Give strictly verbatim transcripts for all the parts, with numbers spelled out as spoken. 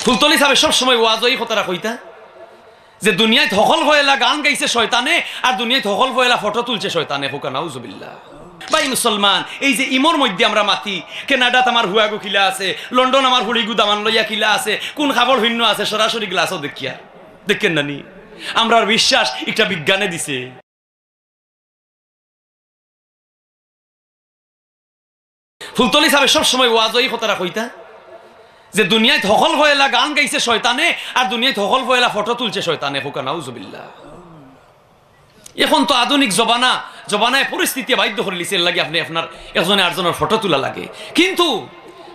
ফুলতলি সাবে সব সময় ওয়াজো ই কথাটা কইতা যে দুনিয়াত হকল ফয়লা গান গাইছে শয়তানে, আর দুনিয়াত হকল ফয়লা ফটো তুলছে শয়তানে। কউক্কা নাউজুবিল্লাহ। ভাই মুসলমান, এই যে ইমর মধ্যে আমরা মাতি, কানাডাত আমার হুয়াগু কিলা আছে, লন্ডন আমার হুড়িগু দামান লইয়া কিলা আছে, কুন কাপড় ফিন্নো আছে, সরাসরি গ্লাসো দেখিয়া, দেখইন না নি? আমরার বিশ্বাস ইটা বিজ্ঞানে দিছে। ফুলতলি সাবে সব সময় ওয়াজো ই কথাটা কইতা যে দুনিয়াত হকল ফয়লা গান গাইছে শয়তানে, আর দুনিয়াত হকল ফয়লা ফটো তুলছে শয়তানে। কউক্কা নাউজুবিল্লাহ। এখন তো আধুনিক জমানা, জমানায় পরিস্থিতি বাধ্য করিলিছে, এর লাগি আপনে আপনার একজনে আরজনর ফটো তুলা লাগে। কিন্তু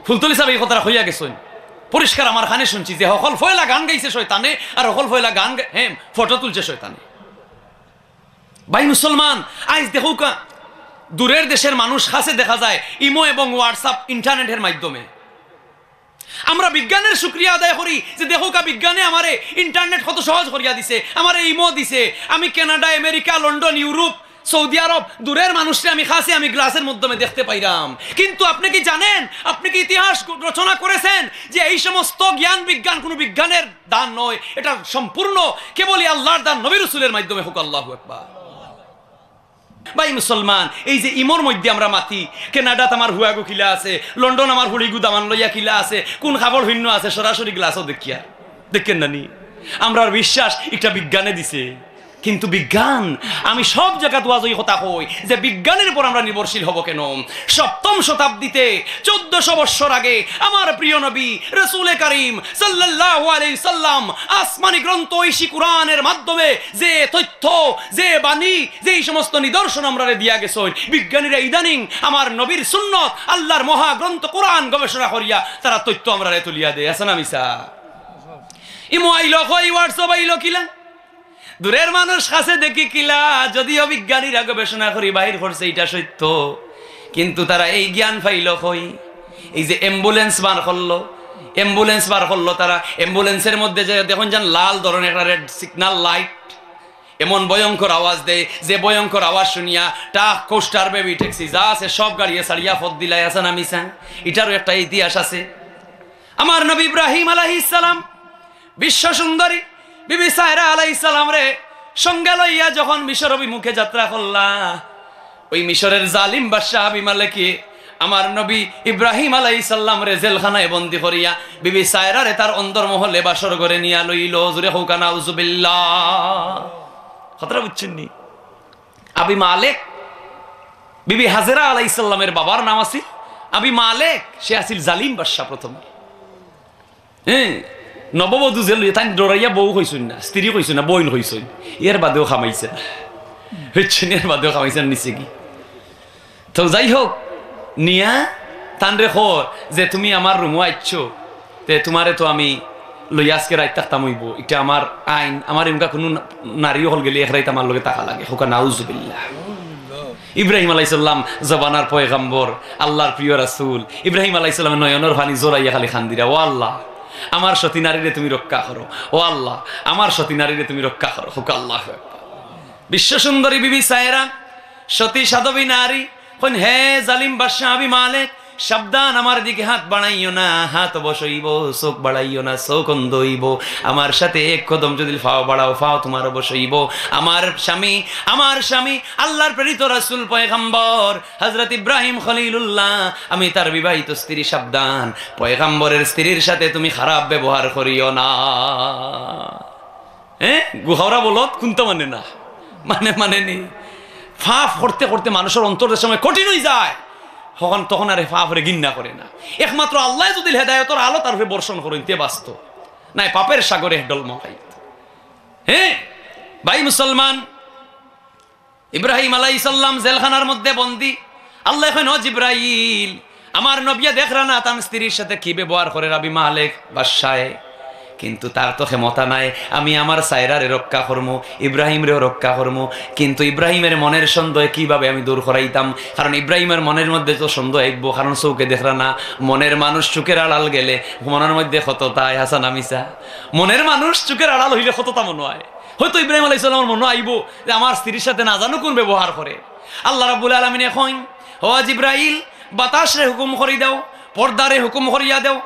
ফুলতলি সাবে ই কথাটা কইয়া গেছইন, পরিষ্কার আমার কানে শুনছি যে হকল ফয়লা গান গাইছে শয়তানে, আর হকল ফয়লা গান গা-, হ্যাঁ, ফটো তুলছে শয়তানে। ভাই মুসলমান, আইজ দেখউক্কা, দূরের দেশের মানুষ কাছে দেখা যায় ইমো এবং WhatsApp, ইন্টারনেটের মাধ্যমে। আমরা বিজ্ঞানের শুকরিয়া আদায় করি যে দেখউক্কা, বিজ্ঞানে আমারে ইন্টারনেট কত সহজ করিয়া দিছে, আমারে ইমো দিছে, আমি Canada, America, London, Europe, Saudi Arab, দূরের মানুষরে আমি কাছে আমি গ্লাসের মাধ্যমে দেখতে পাইরাম। কিন্তু আপনে কি জানেন, আপনে কি ইতিহাস রচনা করেছেন যে এই সমস্ত জ্ঞান বিজ্ঞান কোনো বিজ্ঞানের দান নয়, এটা সম্পূর্ণ কেবলই আল্লাহর দান নবী রসুলের মাধ্যমে। কউক্কা আল্লাহু আকবার। ভাই মুসলমান, এই যে ইমর মধ্যে আমরা মাতি, কানাডাত আমার হুয়াগু কিলা আছে, লন্ডন আমার হুড়িগু দামান লইয়া কিলা আছে, কুন কাপড় ফিন্নো আছে, সরাসরি গ্লাসো দেখিয়া, দেখইন না নি? আমরার বিশ্বাস ইটা বিজ্ঞানে দিছে। কিন্তু বিজ্ঞান, আমি সব জাগাত ওয়াজো ই কথা কই যে বিজ্ঞানের উপর আমরা নির্ভরশীল হব কেন? সপ্তম শতাব্দীতে, চোদ্দশো বৎসর আগে, আমার প্রিয় নবী রসুলে করিম সাল্লাল্লাহু আলাইহি সাল্লাম আসমানি গ্রন্থ ঐশী কোরআনের মাধ্যমে যে তথ্য, যে বাণী, যেই সমস্ত নিদর্শন আমরারে দিয়া গেছইন, বিজ্ঞানীরা ইদানিং আমার নবীর সুন্নত, আল্লাহর মহাগ্রন্থ কোরআন গবেষণা করিয়া তারা তথ্য আমরারে তুলিয়া দেয়। আছে না মিছা? ইমো আইলো কই, WhatsApp আইলো কিলা? দূরের মানুষ কাছে দেখি কিলা, যদিও বিজ্ঞানীরা গবেষণা করি বাহির করছে ইটা সত্য, কিন্তু তারা এই জ্ঞান পাইলো কই? এই যে অ্যাম্বুলেন্স বার করলো, অ্যাম্বুলেন্স বার করলো তারা, অ্যাম্বুলেন্সের মধ্যে যে দেখইন যেন লাল ধরনের একটা রেড সিগন্যাল লাইট, এমন ভয়ঙ্কর আওয়াজ দেয়, যে ভয়ঙ্কর আওয়াজ শুনিয়া ট্রাক, কোস্টার, বেবি ট্যাক্সি যা আছে সব গাড়িয়ে ছাড়িয়া পথ দিলায়। আছে না মিছা? ইটারও একটা ইতিহাস আছে। আমার নবী ইব্রাহিম আলাইহিস সালাম, বিশ্ব সুন্দরী বিবি সায়রা আলাইহিস সালামরে সঙ্গে লইয়া যখন মিশর অভিমুখে যাত্রা করলা, ওই মিশরের জালিম বাদশা আবিমালেকে আমার নবী ইব্রাহিম আলাইহিস সালামরে জেলখানায় বন্দী করিয়া বিবি সায়রারে তার অন্দরমহলে বাসর ঘরে নিয়া লইল। জোরে কউক্কা নাউজুবিল্লাহ। কথাটা বুঝছইন নি? আবি মালেক, বিবি হাজেরা আলাইহিস সালামের বাবার নাম আছিল আবি মালেক, সে আছিল জালিম বাদশা প্রথমে। হ্যাঁ, নববধূ যে লইয়া, তাইন ডরাইয়া বউ কইছইন না, স্ত্রী কইছইন না, বইন কইছইন। এর বাদেও কামাইছে না, বুঝছইন নি? এর বাদেও কামাইছে না, নিছে কি? তো যাই হোক, নিয়া তানরে কর যে, "তুমি আমার রুমো আইছো, তে তুমারে তো আমি লইয়া আজকে রাইত থাকতাম অইবো, ইটা আমার আইন, আমার এমকা কুনু না-, নারী অকল গেলে এক রাইত আমার লগে থাকা লাগে।" কউক্কা নাউজুবিল্লাহ। ইব্রাহিম আলাইহিস সালাম জমানার পয়গাম্বর, আল্লাহর প্রিয় রাসূল। ইব্রাহিম আলাইহিস সালামে নয়নর পানি জড়াইয়া খালি কান্দিরা, "ও আল্লাহ, আমার সতী নারীরে তুমি রক্ষা করো, ও আল্লাহ, আমার সতী নারীরে তুমি রক্ষা করো।" কউক্কা আল্লাহু আকবার। বিশ্ব সুন্দরী বিবি সায়রা, সতী সাধ্বী নারী, কইন, "হে জালিম বাদশা আবি মালেক, সাবধান, আমার দিকে হাত বাড়াইও না, হাত অবশ অইবো, চোখ বাড়াইও না, চোখ অন্ধ অইবো। আমার সাথে এক কদম যদি পাও বাড়াও, পাও তুমার অবশ অইবো। আমার স্বামী, আমার স্বামী, আল্লাহর প্রেরিত রাসূল পয়গাম্বর হযরত ইব্রাহিম খলিলুল্লাহ, আমি তার বিবাহিত স্ত্রী, সাবধান, পয়গাম্বরের স্ত্রীর সাথে তুমি খারাপ ব্যবহার করিও না।" হ্যাঁ, গুহাওরা বলত কুন্তা মানে না, মানে, মানে নি। পাপ করতে করতে মানুষর অন্তর যে সময় কঠিন অইযায়, তখন, তখন আর এ পাপরে ঘিন্না করে না। একমাত্র আল্লায় যদি হেদায়তর আলো তার উপরে বর্ষণ করইন, তে বাঁচতো, নায় পাপের সাগরে ডলমলাইত। হ্যাঁ, ভাই মুসলমান, ইব্রাহিম আলাইহিস সালাম জেলখানার মধ্যে বন্দী। আল্লায় কইন, "ও জিব্রাইল, আমার নবিয়ে দেখরা না তান স্ত্রীর সাথে কি ব্যবহার করের আবি মালেক বাদশায়, কিন্তু তার তো ক্ষমতা নাই। আমি আমার সায়রারে রক্ষা করমু, ইব্রাহিমরেও রক্ষা করমু, কিন্তু ইব্রাহিমের মনের সন্দেহ কিভাবে আমি দূর করাইতাম? কারণ ইব্রাহিমের মনের মধ্যে তো সন্দেহ আইবো, কারণ চউখে দেখরা না, মনের মানুষ চউখের আড়াল গেলে মনের মধ্যে কততা আয়, হাছা না মিছা? মনের মানুষ চউখের আড়াল অইলে কততা মনো অয়।" হয়তো ইব্রাহিম আলাইহিস সালামর মনো আইবো যে আমার স্ত্রীর সাথে না জানো কুন ব্যবহার করে। আল্লাহ রাব্বুল আলামিনে কইন, "ও জিব্রাইল, বাতাসরে হুকুম করি দেও, পর্দারে হুকুম করিয়া দেও,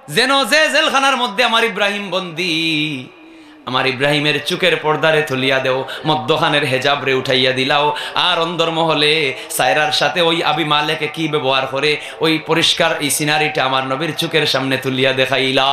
যেন যে জেলখানার মধ্যে আমার ইব্রাহিম বন্দী, আমার ইব্রাহিমের চুকের পর্দারে তুলিয়া দেও, মধ্যখানের হেজাবরে উঠাইয়া দিলাও, আর অন্দর মহলে সায়রার সাথে ওই আবি মালেকে কি ব্যবহার করে, ওই পরিষ্কার এই সিনারিটা আমার নবীর চুকের সামনে তুলিয়া দেখাইলা।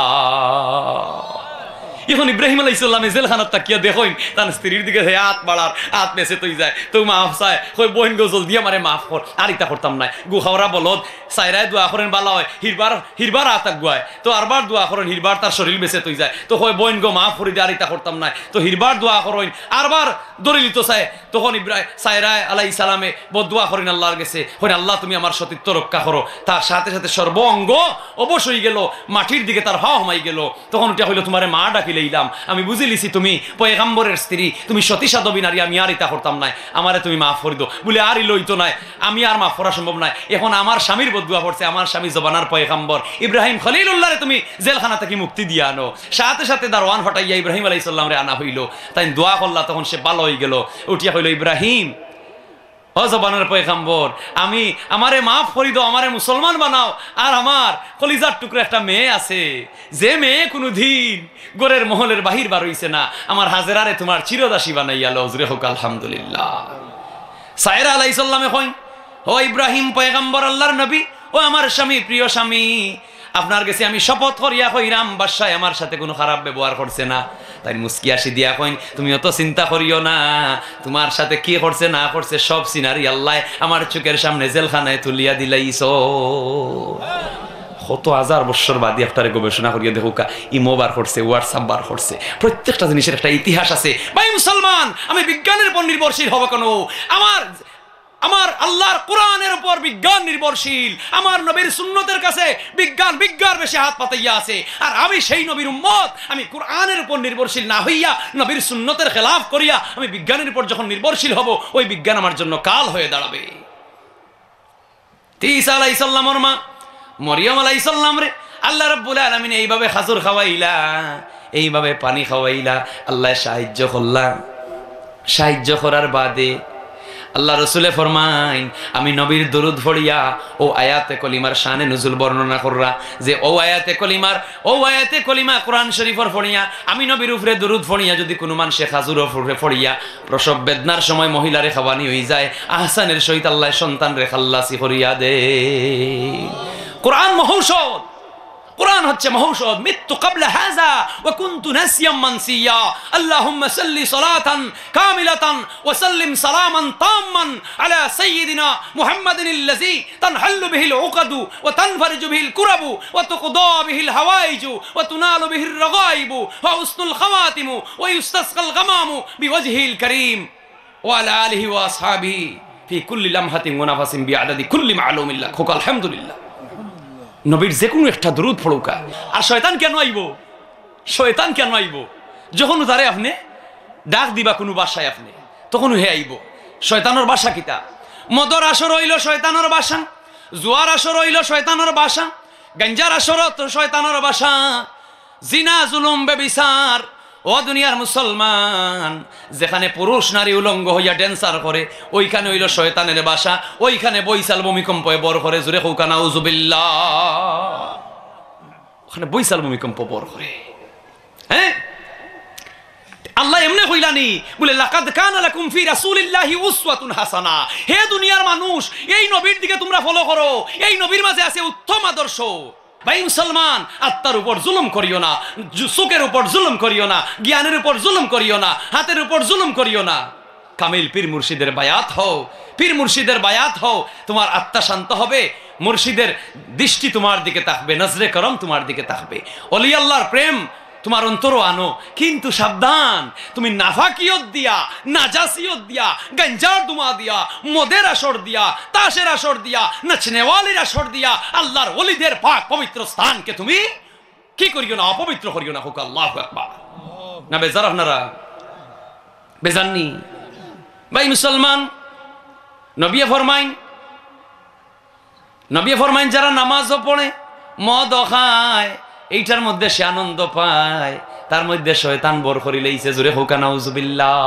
এখন ইব্রাহিম আলাইহিস সালামে জেলখানাত থাকিয়া দেখইন, তান স্ত্রীর দিকে হে আত বাড়ার, আত মেসে তৈ যায়, তো মাফ চায়, কয়, "বইন গো, জলদি আমারে মাফ কর, আর ইতা করতাম নায়।" গুখাওরা বলদ, সায়রায় দোয়া করেন বালা অয়, হিরবার, হিরবার আত আগুয়ায়, তো আরবার দোয়া করেন, হিরবার তার শরীর মেসে তৈ যায়, তো কয়, "বইন গো, মাফ করি দে, আর ইতা করতাম নায়।" তো হিরবার দোয়া করেন, আরবার দরিলিত চায়, তখন ইব্রাহিম, সায়রায় আলাইহিস সালামে বদদোয়া করেন আল্লাহর গেছে, কইন, "আল্লাহ, তুমি আমার সতীত্ব রক্ষা করো।" তার সাথে সাথে সর্ব অঙ্গ অবশ অই গেল, মাটির দিকে তার হাওয়া হমাই গেল। তখন উঠিয়া কইল, "তোমারে মা ডাকি লইলাম, আমি বুঝিলিছি তুমি পয়গাম্বরের স্ত্রী, তুমি সতী সাধ্বী নারী, আমি আর ইতা করতাম নায়, আমারে তুমি মাফ করি দেও।" বলে, "আর ইলা অইতো নায়, আমি আর মাফ করা সম্ভব নায়, এখন আমার স্বামীর বদদোয়া পড়ছে, আমার স্বামী জমানার পয়গাম্বর ইব্রাহিম খলিলুল্লাহরে তুমি জেলখানা থাকি মুক্তি দিয়া আনো।" সাথে সাথে দারোয়ান ফাটাইয়া ইব্রাহিম আলাইহিস সালামরে আনা হইল, তাইন দোয়া করলা, তখন সে ভালো হয়ে গেল। উঠিয়া কইল, "ইব্রাহিম, ও জমানার পয়গাম্বর, আমি, আমারে মাফ করি দেও, আমারে মুসলমান বানাও। আর আমার কলিজার টুকরা একটা মেয়ে আছে, যে মেয়ে কোনোদিন ঘরের মহলের বাহির বার হইছে না, আমার হাজেরারে তোমার চিরদাসী বানাইয়া লও।" জোরে কউক্কা আলহামদুলিল্লাহ। সায়রা আলাইহিস সালামে কইন, "ও ইব্রাহিম পয়গাম্বর, আল্লাহর নবী, ও আমার স্বামী, প্রিয় স্বামী, আপনার গেছে আমি শপথ করিয়া কইরাম, বাদশায় আমার সাথে কোনো খারাপ ব্যবহার করছে না।" তাইন মুস্কি হাসি দিয়া কইন, "তুমি অত চিন্তা করিও না, তোমার সাথে কি করছে না করছে সব সিনারি আল্লায় আমার চোখের সামনে জেলখানায় তুলিয়া দিলাইছ।" কত হাজার বছর বাদে একটারে গবেষণা করিয়া দেখউক্কা, ইমো বার করছে, WhatsApp বার করছে, প্রত্যেকটা জিনিসের একটা ইতিহাস আছে। ভাই মুসলমান, আমি বিজ্ঞানের উপর নির্ভরশীল হব কেন? আমার আমার আল্লাহর কোরআনের উপর বিজ্ঞান নির্ভরশীল, আমার নবীর সুন্নতের কাছে বিজ্ঞান বিজ্ঞার বেশি হাত পাতাইয়া আছে। আর আমি সেই নবীর উম্মত, আমি কোরআনের উপর নির্ভরশীল না হইয়া নবীর সুন্নতের খেলাফ করিয়া আমি বিজ্ঞানের উপর যখন নির্ভরশীল হব, ওই বিজ্ঞান আমার জন্য কাল হয়ে দাঁড়াবে। তে ঈসা আলাইহিস সালামর মা মরিয়ম আলাইহিস সালামরে আল্লাহ রাব্বুল আলামিন এইভাবে খাজুর খাওয়াইলা, এইভাবে পানি খাওয়াইলা, আল্লায় সাহায্য করলা। সাহায্য করার বাদে আল্লাহ রসুলে ফরমাইন, আমি নবীর দুরুদ পড়িয়া ও আয়াতে কলিমার শানে নুজুল বর্ণনা কররা, যে ও আয়াতে কলিমার, ও আয়াতে কলিমা কোরআন শরীফর পড়িয়া, আমি নবীর উপরে দুরুদ পড়িয়া যদি কোনো মানষে খাজুরর উপরে পড়িয়া প্রসব বেদনার সময় মহিলারে খাওয়ানি হই যায়, আহসানের সহিত আল্লায় সন্তানরে খাল্লাসি করিয়া দে। কোরআন মহৌষধ, কোরআন হচ্ছে মহৌষধ। মিত্তু ক্বাবলা হাযা ওয়া কুনতু নাসিয়াম মানসিয়া। আল্লাহুম্মা সাল্লি সালাতান কামিলাতান ওয়া সাল্লিম সালামান তাম্মান আলা সাইয়্যিদিনা মুহাম্মাদিনিল্লাযী তানহাল্লু বিহিল উকাদু ওয়া তানফারিজু বিহিল কুরাবু ওয়া তুকদা বিহিল হাওয়াইজু ওয়া তুনালু বিহির রাগাইবু ওয়া হুসনুল খাওয়াতিমু ওয়া ইউস্তাসকাল গামামু বিওয়াজহিল কারীম ওয়া আলা আলিহি ওয়া আসহাবিহি ফি কুল্লি লামহাতিন ওয়া নাফাসিন বিআদাদি কুল্লি মালুমিল্লাহ। কউক্কা আলহামদুলিল্লাহ। নবীর যে কোনো একটা দুরুদ পড়উক্কা। আর শয়তান কেন আইবো? শয়তান কেন আইবো? যখন তারে আপনে ডাক দিবা কোনো বাসায় আপনে, তখন হে আইবো। শয়তানর বাসা কিতা? মদর আসর অইলো শয়তানর বাসা, জুয়ার আসর অইলো শয়তানর বাসা, গাঞ্জার আসর তো শয়তানর বাসা, জিনা, জুলুম, ব্যভিচার। ও দুনিয়ার মুসলমান, যেখানে পুরুষ নারী উলঙ্গ হইয়া dancer করে, ওইখানে অইলো শয়তানের বাসা, ওইখানে বৈশাল ভূমিকম্পে ভর করে। জোরে কউক্কা নাউজুবিল্লাহ। ওখানে বৈশাল ভূমিকম্প ভর করে। হ্যাঁ, আল্লায় এমনে কইলা নি, বলে, "লাকাদ কানা লাকুম ফি রাসূলিল্লাহি উসওয়াতুন হাসানা।" হে দুনিয়ার মানুষ, এই নবীর দিকে তোমরা follow করো, এই নবীর মাঝে আছে উত্তম আদর্শ। ভাই মুসলমান, আত্মার উপর জুলুম করিও না, জু-, চোখের উপর জুলুম করিও না, জ্ঞানের উপর জুলুম করিও না, হাতের উপর জুলুম করিও না। কামিল পীর মুর্শিদের বায়াত হও, পীর মুর্শিদের বায়াত হও, তোমার আত্মা শান্ত হবে, মুর্শিদের দৃষ্টি তোমার দিকে থাকবে, নজরে করম তোমার দিকে থাকবে, অলি আল্লাহর প্রেম তোমার অন্তরও আনো। কিন্তু সাবধান, তুমি নাফাকিয়ত দিয়া, নাজাসিয়ত দিয়া, গাঞ্জার ধোঁয়া দিয়া, মদের আসর দিয়া, তাসের আসর দিয়া, নাচনেওয়ালির আসর দিয়া আল্লাহর ওলিদের পাক পবিত্র স্থানকে তুমি কি করিও না, অপবিত্র করিও না। কউক্কা আল্লাহু আকবার। না বেজার আপনারা? বেজার নি? ভাই মুসলমান, নবিয়ে ফরমাইন, নবিয়ে ফরমাইন, যারা নামাজও পড়ে, মদও খায়, এইটার মধ্যে সে আনন্দ পায়, তার মধ্যে শয়তান ভর করিলাইছে। জোরে কউক্কা নাউজুবিল্লাহ।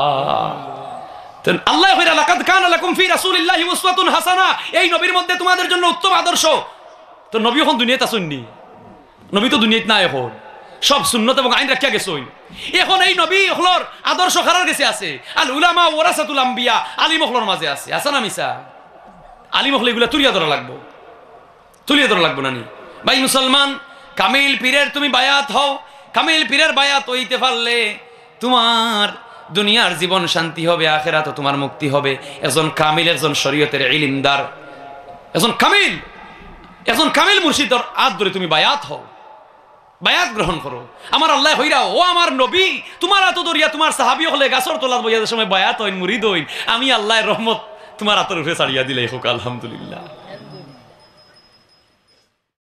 তো আল্লায় কইরা, "লাকাদ কানা লাকুম ফি রাসূলিল্লাহি উসওয়াতুন হাসানা", এই নবীর মধ্যে তোমাদের জন্য উত্তম আদর্শ। তো নবী অখন দুনিয়াত আছইন নি? নবী তো দুনিয়াত নাই অখন, সব সুন্নত এবং আইন রাখিয়া গেছইন। অখন এই নবী অকলর আদর্শ কারার গেছে আছে? আল উলামা ওয়ারাসাতুল আম্বিয়া, আলিম অকলর মাঝে আছে, আছে না মিছা? আলিম অকলে ইগুলা তুলিয়া ধরা লাগবো, তুলিয়া ধরা লাগবো না নি? ভাই মুসলমান, কামিল পীরের তুমি বায়াত হও, কামিল পীরের বায়াত অইতে পারলে তুমার দুনিয়ার জীবন শান্তি হবে, আখেরাতও তুমার মুক্তি হবে। একজন কামিল, একজন শরীয়তের ইলিমদার, একজন কামিল, একজন কামিল মুর্শিদর আত ধরি তুমি বায়াত হও, বায়াত গ্রহণ করো। আমার আল্লায় কইরা, "ও আমার নবী, তুমার আতো ধরিয়া তুমার সাহাবী অকলে গাছর তলাত বইয়া যে সময় বায়াত অইন, মুরিদ অইন, আমি আল্লায় রহমত তুমার আতর উপরে ছাড়িয়া দিলাই।" কউক্কা আলহামদুলিল্লাহ।